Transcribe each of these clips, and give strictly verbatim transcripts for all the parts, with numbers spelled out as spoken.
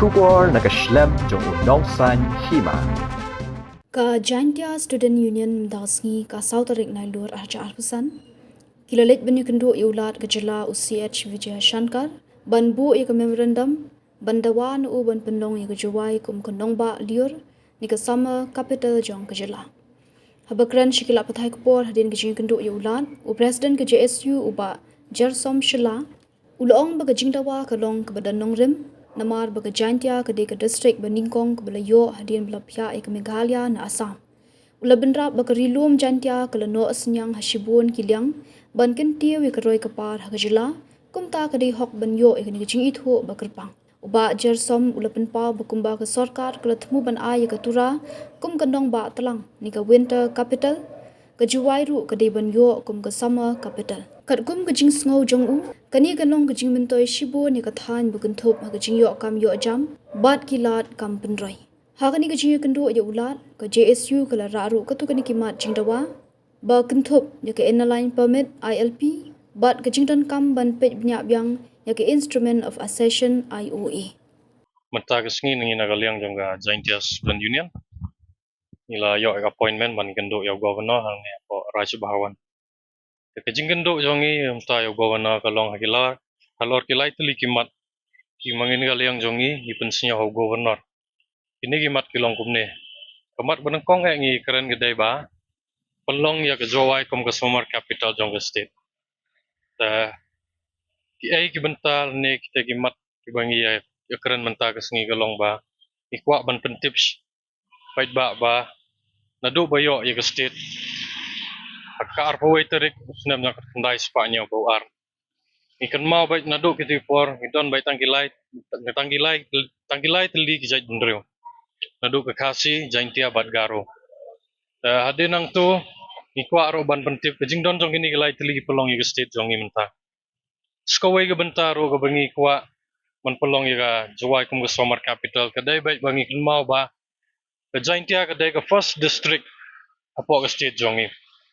Khubor na ka shlem jong u nongsaiñ hima. Ka Jaintia Student Union mynta ka sngi ka saw tarik Nailur arhajar arphew san ki la leit ban ïakynduh ïa u Lat ka jylla u C H Vijayashankar ban buh ïa ka memorandum ban dawa na u ban pynlong ïa ka Jowai kum ka nongbah lyiur ne ka summer capital jong ka jylla. Haba kren sha ki lad pathai khubor hadien ka jingïakynduh ïa u Lat, u President ka J S U u Bah Jersom Shylla u la ong ba ka jingdawa ka long kaba don nongrim namar ba ka Jaintia ka dei ka district ba nyngkong kaba la ïoh hadien ba la phiah ïa ka Meghalaya na Assam. U la bynrap ba ka Ri Lum Jaintia ka la noh synñiang ha shibun ki liang ban kyntiew ïa ka roi ka par ha ka jylla, kumta ka dei hok ban ïoh ïa kane ka jingithuh ba kyrpang. U Bah Jersom u la pynpaw ba kumba ka sorkar ka la thmu ban ai ïa ka Tura kum ka nongbah tlang ne ka winter capital, ka Jowai ruh ka dei ban ïoh kum ka summer capital. Katkum ka jingsngew jong u, kane ka long ka jingmyntoi shibun ïa ka thaiñ ba kynthup ha ka jingïoh kam ïoh jam bad ki lad kam pynroi. Ha kane ka jingïakynduh ïa u Lat, ka J S U ka la rah ruh katto katne ki mat jingdawa ba kynthup ïa ka Inner Line Permit, I L P, bad ka jingdonkam ban peit bniah biang ïa ka Instrument of Accession, I O A. Mynta ka sngi ngi na ka liang jong ka Jaintia Student Union ngi la ïoh ïa ka appointment ban kynduh ïa u Governor hangne hapoh Raj Bhavan. Te ka jingkynduh jong ngi mynta ïa u Governor ka long ha ki la, halor ki lai tylli ki mat ki ma ngi na ka liang jong ngi ngi pynsngew ha u Governor. Kine ki mat ki long kumne. Ka mat ba nyngkong eh ngi kren ka dei ba pynlong ïa ka Jowai kum ka summer capital jong ka state. Te kiei ki bynta ne kita ki mat kiba ngi ïa, ïa kren mynta ka sngi ka long ba ngi kwah ban pyntip sh-, paidbah ba naduh ba ïoh ïa ka state ha ka arphew wei tarik u snem khatkhyndai spah hynñiewphew ar. Ngi kynmaw beit naduh kito ki por ngi don beit tang ki lai, tang ki lai, tang ki lai tylli ki jaitbynriew. Naduh ka Khasi, Jaintia bad Garo. Eh, hadien nangto ngi kwah ruh ban pyntip ka jingdon jong kine ki lai tylli ki pynlong ïa ka state jong ngi mynta. Sa kawei ka bynta ruh kaba ngi kwah ban pynlong ïa ka Jowai kum ka summer capital ka dei beit ba ngi kynmaw ba ka Jaintia ka dei ka first district hapoh ka state jong ngi.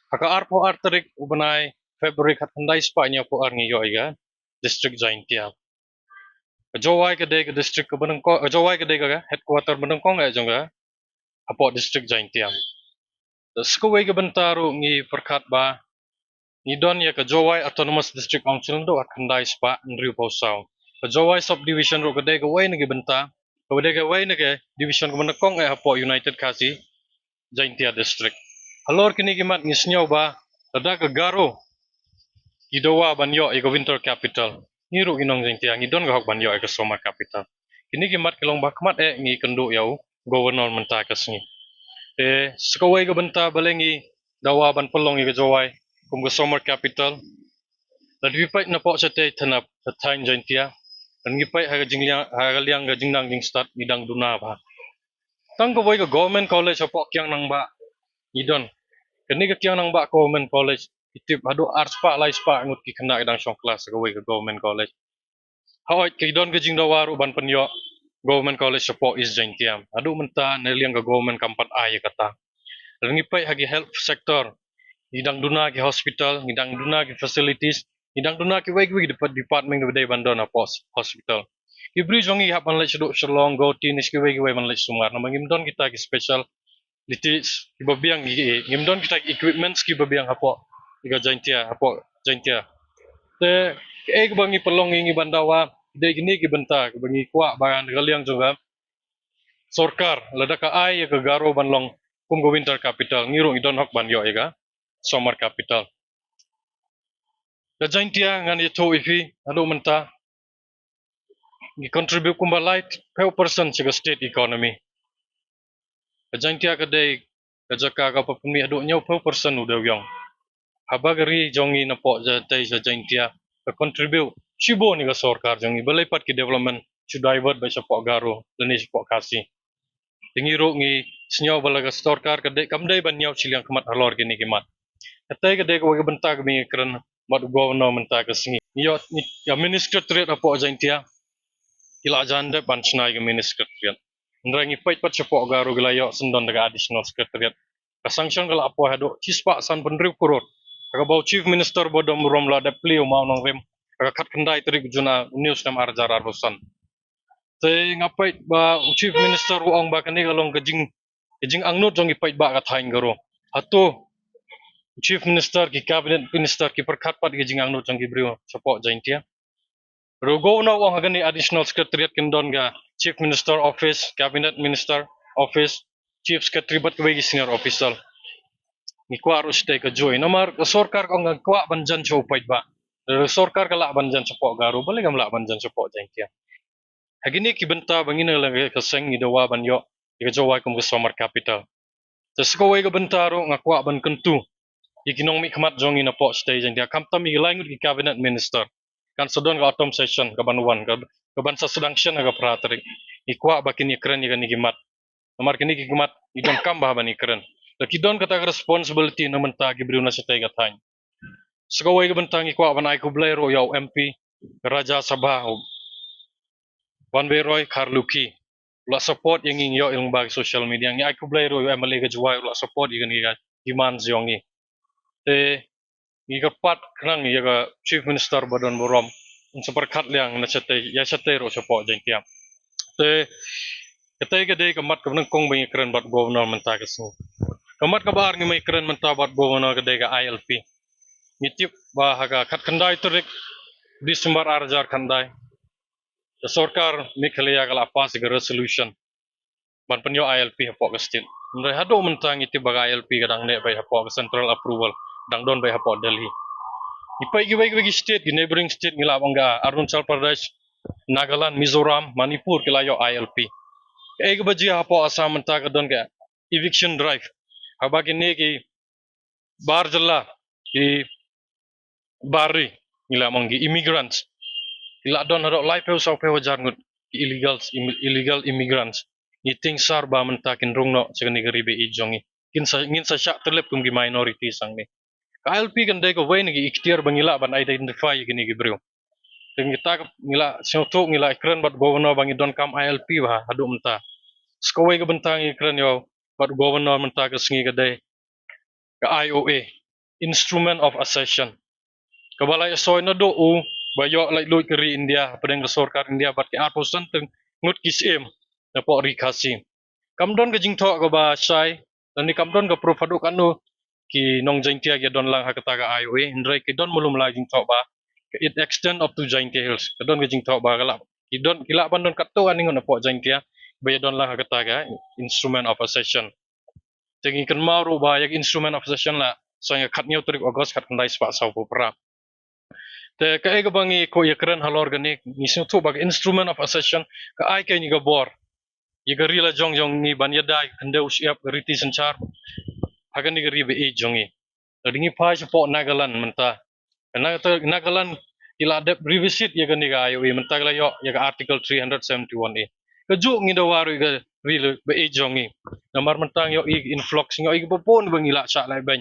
Ha ka arphew ar tarik u bnai February khatkhyndai spah hynñiewphew ar ngi ïoh ïa ka district Jaintia. Ka Jowai ka dei ka district kaba nyngkong, ka Jowai ka dei ka headquarter ba nyngkong eh jong ka hapoh district Jaintia. Te sa kawei ka bynta ruh ngi pyrkhat ba ngi don ïa ka Jowai Autonomous District Council naduh khatkhyndai spah hynriewphew saw. Ka Jowai subdivision ruh ka dei kawei na ki bynta, ka dei kawei na ka division kaba nyngkong eh hapoh United Khasi Jaintia District. Halor kine ki mat ngi sngew ba lada ka Garo ki dawa ban ïoh ïa ka winter capital, ngi ruh ki nong Jaintia ngi don ka hok ban ïoh ïa ka summer capital. Kine ki mat ki long ba khmat eh ngi kynduh ïa u Governor mynta ka sngi. Te sa kawei ka bynta balei ngi dawa ban pynlong ïa ka Jowai kum ka summer capital. Lada ngi peit napoh shatei thanap, shatei Jaintia, lada ngi peit ha ka jingliang, ha ka liang ka jingnang jingstad ngi dang duna bha. Tang kawei ka government college hapoh Kiang Nangbah ngi don. Kane ka Kiang Nangbah Government College ki tip haduh ar spah lai spah ngut ki khynnah ki dang shong klas ha kawei ka government college. Hooid ki don ka jingdawa ruh ban pynïoh government college hapoh East Jaintia. Haduh mynta na liang ka government kam pat ai ïa kata. Lada ngi peit ha ki health sector ngi dang duna ki hospital, ngi dang duna ki facilities, ngi dang duna kiwei kiwei ki dep-, department kiba dei ban don hapoh hospital. Ki briew jong ngi hap ban leit shaduh Shillong, Guwahati ne kiwei kiwei ban leit sumar namar ngim don kita ki special liti kiba biang, ngi, ngim don kita equipments kiba biang hapoh ïa ka Jaintia, hapoh Jaintia. Te kiei kiba ngi pynlong ngi, ngi ban dawa dei kine ki bynta kiba ngi kwah ba na ka liang jong ka sorkar lada ka ai ïa ka Garo ban long kum ka winter capital ngi ruh ngi don hok ban ïoh ïa ka summer capital. Ka Jaintia ngan ïathuh ïa phi haduh mynta ngi contribute kumba laiphew percent sha ka state economy. Ka Jaintia ka dei ka jaka kaba pynmih haduh hynñiewphew percent u dewiong. Haba ka ri jong ngi napoh shatei sha Jaintia ka contribute shibun ïa ka sorkar jong ngi, balei pat ki development shu divert beit shapoh Garo lane shapoh Khasi. Te ngi ruh ngi sngew ba la ka sorkar ka dei, kam dei ban ñiew shiliang khmat halor kine ki mat. Katei ka dei kawei ka bynta kaba ngi kren bad u Governor mynta ka sngi. Ngi ïoh ngi, ka Mini Secretariat hapoh Jaintia ki la jan dep ban shna ïa ka Mini Secretariat. Hynrei ngi peit pat shapoh Garo ki la ïoh shen don da ka Additional Secretariat. Ka sanction ka la poi haduh shispah sanphew hynriew klur. Kaba u Chief Minister ba don burom la dep plie u Mawnongrim ha ka khatkhyndai tarik u June u hynñiew snem arhajar arphew san. Te nga peit ba u Chief Minister u ong ba kane ka long ka jing, ka jingangnud jong ki paidbah ka thaiñ ka ruh. Hato u Chief Minister, ki Cabinet Minister ki pyrkhat pat ka jingangnud jong ki briew shapoh Jaintia? Ruh u Governor u ong ha kane Additional Secretariat kin don ka Chief Minister Office, Cabinet Minister Office, Chief Secretary bad kiwei ki senior official. Ngi kwah ruh shatei ka jui. Namar ka sorkar ka ong ka kwah ban jan sha u paidbah. Ruh sorkar ka lah ban jan shapoh Garo, balei kam lah ban jan shapoh Jaintia? Ha kine ki bynta ba ngi na la ka seng ngi dawa ban ïoh ïa ka Jowai kum ka Summer Capital. Te sa kawei ka bynta ruh nga kwah ban kyntu ïa ki nongmihkhmat jong ngi napoh shatei Jaintia, khamtam ïa ki lai ngut ki Cabinet Minister. Kan sa don ka autumn session ka ban wan, ka, ka ban sa sdang shen ha ka phra tarik. Ngi kwah ba kin ïakren ïa kine ki mat. Namar kine ki mat ngi donkam bha ban ïakren. Te ki don kata ka responsibility na bynta ki briew na shatei ka thaiñ. Sa kawei ka bynta ngi kwah ban ai khublei ruh ïa u M P Rajya Sabha, u Banbeiroy Kharlukhi. U la support ïa ngi, ngi ïoh ïa lyngba ki social media. Ngi ai khublei ruh ïa u M L A ka Jowai, u la support ïa kine ki demands jong ngi. Te ngi kyrpad khnang ïa ka Chief Minister ba don burom un sa pyrkhat liang na shatei, ïa shatei ruh shapoh Jaintia. Te katei ka dei ka mat kaba nyngkong ba ngi kren bad Governor mynta ka sngi. Ka mat kaba ar ngi mei kren mynta bad Governor ka dei ka I L P. Ngi tip ba ha ka khatkhyndai tarik December ar hajar khyndai, ka sorkar Meghalaya ka la pass ka resolution ban pynïoh I L P hapoh ka state. Hynrei haduh mynta ngi tip ba ka I L P ka dang neh beit hapoh ka central approval, dang don beit hapoh Delhi. Ngi peit kiwei kiwei ki state, ki neighboring state, ngi lah ban ong ka Arunachal Pradesh, Nagaland, Mizoram, Manipur ki la ïoh I L P. Kaei kaba jia hapoh Assam mynta ka don ka eviction drive. Haba kine ki bar jylla, ki bar ri, ngi lah ban ong ki immigrants, ki la don haduh laiphew sawphew hajar ngut ki illegal, im-, illegal immigrants. Ngi tieng sar ba mynta kin rung noh sha kane ka ri ba ïeit jong ngi. Kin sa, ngin sa shah tyllep kum ki minority shangne. Ka I L P kan dei kawei na ki iktiar ba ngi lah ban identify ïa kine ki briew. Te ngi ta, ngi la sngewthuh, ngi la kren bad Governor ba ngi donkam I L P bha haduh mynta. Sa kawei ka bynta ngi kren ïa u bad Governor mynta ka sngi ka dei ka I O A, Instrument of Accession, kaba la ïasoi naduh u ba ïoh laitluid ka ri India hapdeng ka sorkar India bad ki arphew san tylli ngut ki syiem napoh ri Khasi. Kam don ka jingthoh kaba shai, lane kam don ka proof haduh katno ki nong Jaintia ki don lang ha kata ka I O A, hynrei ki don malu mala jingthoh ba it extend up to Jaintia Hills. Ka don ka jingthoh ba ka lah, ki don, ki lah ban don katto katne ngut napoh Jaintia ba ïa don lang ha kata ka Instrument of Accession. Te ngi kynmaw ruh ba ïa ka Instrument of Accession la sdang ïa ka khathynñiew tarik August khatkhyndai spah sawphew phra. Te kaei kaba ngi kwah ïakren halor kane, ngi sngewthuh ba ka Instrument of Accession ka ai kein ïa ka bor ïa ka ri la jong jong ngi ban ïada ïa ka khyndew shyiap, ka riti synshar ha kane ka ri ba ïeit jong ngi. Te ngi phai shapoh Nagaland mynta. Ka Na-, te Nagaland ki la dep revisit ïa kane ka I O A, mynta ki la ïoh ïa ka Article three hundred seventy-one A. Kajuh ngi dawa ruh ïa ka ri ba ïeit jong ngi. Namar mynta ngi ïohi influx, ngi ïohi kiba bun ba ngi la shah lehbeiñ.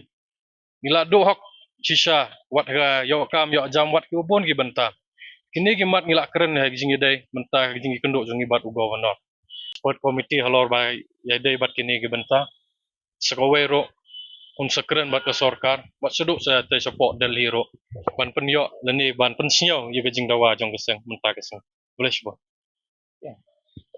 Ngi la duh hok shisha, wat ha ka ïoh kam ïoh jam, wat kiba bun ki bynta. Kine ki mat ngi la kren ha ka jingïadei mynta ha ka jingïakynduh jong ngi bad u Governor. Sport Committee halor ba ïadei bad kine ki bynta. Sa kawei ruh un sa kren bad ka sorkar, bad shaduh sa te shapoh Delhi ruh, ban pynïoh lane ban pynsngew ïa ka jingdawa jong ka seng mynta ka seng. Khublei shibun.